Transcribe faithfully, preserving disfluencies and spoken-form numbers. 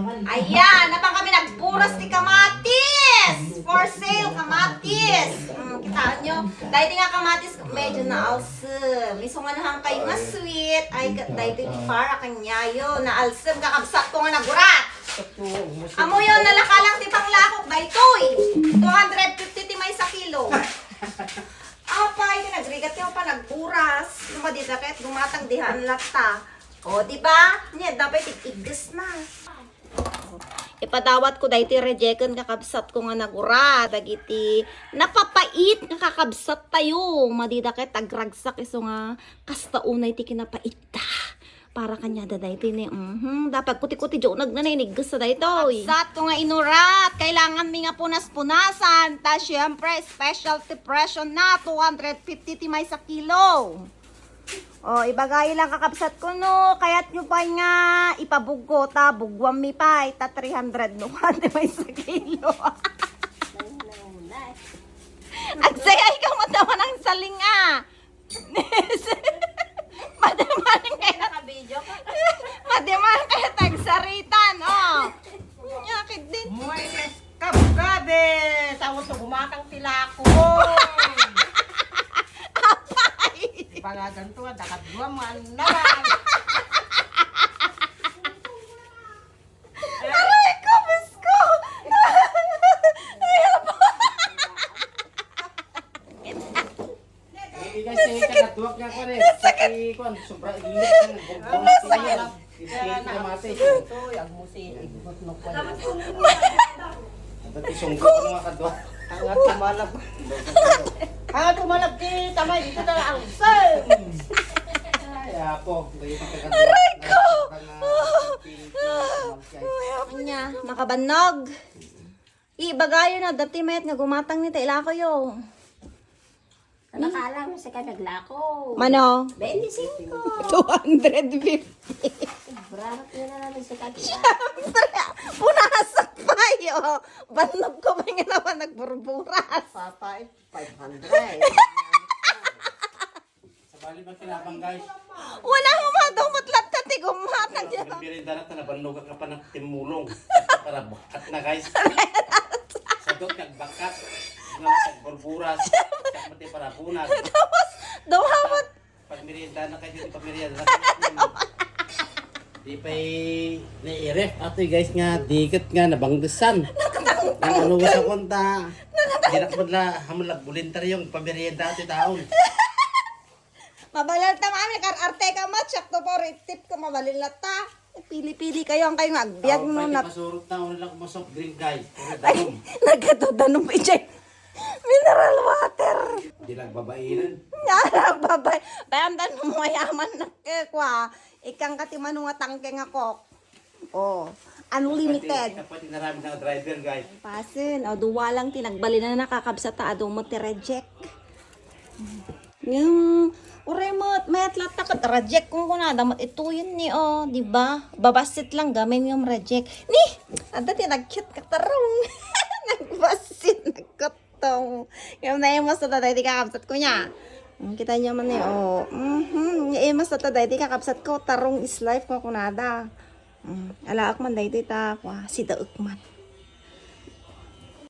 Ayan, napan kami nagburas ti kamatis. For sale, kamatis. Mm, kitaan nyo. Dahil nga kamatis, medyo naalsem. Isu nga nahan kayo nga sweet. Ay, kat dahil ti para kanyayo. Naalsem, kakabsat ko nga nagurat. Amuyo, nalakalang ti panglakok, daytoy. Two hundred fifty ti maysa kilo. Apay, nagrigat kayo pa, nagburas. Lumadida kayo, gumatang dihaan latta. O, di ba? Niya, dapat tig-igis na. Ipadawat ko daytoy rejeken kakabsat ko nga nagura dagiti napapait nga kakabsat tayo. Madida ket agragsak isu nga kasta unay ti kinapaitta. Para kanyada daytoy ni, mhm, da pagkuti-kuti jo nagnanay nigges sa daytoy. Kakabsat ko nga inurat, kailangan mi nga punas-punasan. Ta syempre, special ti presyo na, two hundred fifty ti maysa kilo. O, ibagay lang kakabsat ko, no. Kayat nyo pa nga ipabuggo, ta bugwan mi pa, ta three hundred no, kante may sa kilo. Agsayay ka, madaman ang saling, ah. Madaman kaya. Naka-video ka. Madaman kaya tagsaritan, oh. Yakit din. Mueres ka, grabe! Tawag to, gumatang ti lako. Apay! Ipangadan to, ah, dakadua, man naman. Aray ko, Diyos ko! Ay, apa? Hindi kasi kakaduak nga ko rin. Kasi, kwan, sobra init. Ang bumbong siya. Ito yung kamatis. Ito, yung agmusi, igbot no ko. Ang isunggo ko nga kadwa. Ang tumalab. Ang tumalab di tamay dito na ang same. Ay, apo. Aray ko! Anya, makabannog. Ibagayo na, dati mayat nga gumatang ni ta ilako yo. Nakalang sa ka naglako. Mano? Twenty-five. Two hundred fifty. Brarat nyo na naman sa ka. Siyempre, punasak pa yo. Bannog ko ba nga naman nagburburas? Papa, eh, five hundred. Sabali ba kinabang, guys? Wala mo madumot lang ta ti gumatang niya. Merienda na ta nabannog ka pa ng timulong. Para bakat na, guys. Sadot kag bakat. Nga kag burburas. Kag mati para bunag. Tapos, dumawat. Pag merienda na kayo, di pa merienda na kayo. Di pa'y nai-ref. Atoy, guys, nga, diket nga, nabanggesan. Ang ano sa konta. Di na ko la, hamulag voluntaryong pamerienda atoy taon. Mabalal ta, ma'am, nag-arte ka, ma, check to po, tip ko, mabalil na ta. Pili-pili kayo, ang kayo nga agbiag. Oh, no, pwede na. Pasurot na, wala lang mo soft drink, guys. Puro danom. Nagkatudanom, P J. Mineral water. Di lang babainan. Nga lang, babay. Bayan, dan mo mayaman na, eh, kwa. Ikang kati mano nga tangke nga kok. Oh, unlimited. Pati, pati narami na driver, guys. Pasin. O, duwa lang ti nagbalin na nakakabsat ta, adu mo ti reject. Yung, uray mo, mayat latta kat reject kung kunada mo, ituyin ni, oh, di ba? Babassit lang gamin yung reject. Ni, ada ti nagkit katarong. Nagbassit, nagkatong. Yung naimas na tayo, di kakabsat ko niya. Ang kita niya man eh, oh. Mhm. Naimas na tayo, di kakabsat ko. Tarong is life ko kunada. Mm, alaak man daytoy ta, kwa, sidaek man.